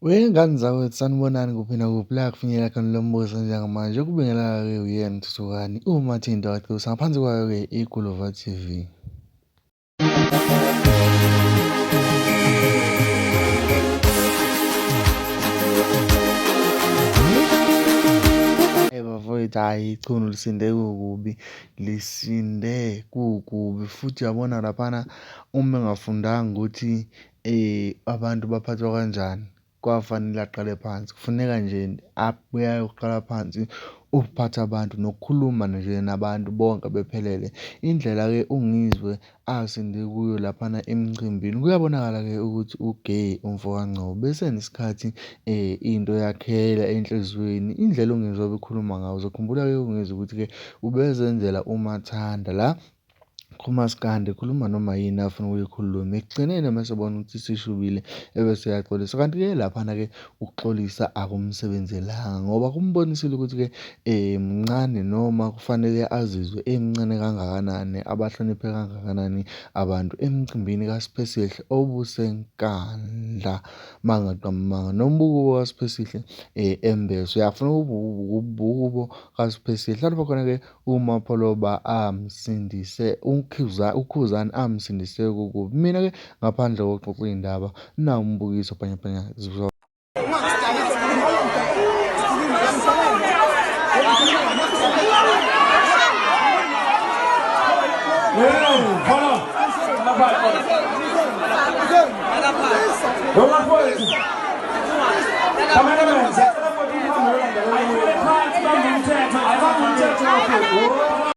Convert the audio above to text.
Wey'ngane zakwethu sanibonani kuphi nakuphi la kufinyelela khona lo mbuzo njengamanje ukubingelala-ke uyena Thuthukani uma thinta wacusa ngaphansi kwayo-ke iGuluva TV. Hey bafowethu, hhayi ichunu lisinde kukubi, lisinde kukubi futhi uyabona laphana uma engafundanga ukuthi abantu baphathwa kanjani kwafanele aqale phansi. Kufuneka nje abuye ayoqala phansi ukuphatha abantu nokukhuluma nje nabantu bonke bephelele. Indlela-ke uNgizwe asinde kuyo laphana emcimbini kuyabonakala-ke ukuthi u-gay umfo kaNgcobo. Bese nesikhathi into yakhela enhliziyweni. Indlela uNgizwe abekhuluma ngayo, uzokhumbula-ke uNgizwe ukuthi-ke ubezenzela umathanda la kumaskandi ekhuluma noma yini afuna ukuyikhuluma. Ekugcineni uma esebona ukuthi isishubile ebese eyaxolisa. Kanti-ke laphana-ke ukuxolisa akumsebenzelanga ngoba kumbonisile ukuthi-ke mncane noma kufanele azizwe emncane kangakanani, abahloniphe kangakanani abantu emcimbini kaSiphesihle obuseNkandla mangaqambi amanga. Noma ubukubo kaSiphesihle embese uyafuna ubukubo kaSiphesihle. Lapho khona-ke uMapholoba amsindise uKhuzani amsindise kukubi. Mina-ke ngaphandle kokuxoxa iy'ndaba nawu umbukiso bhanyabhanya. Cameraman,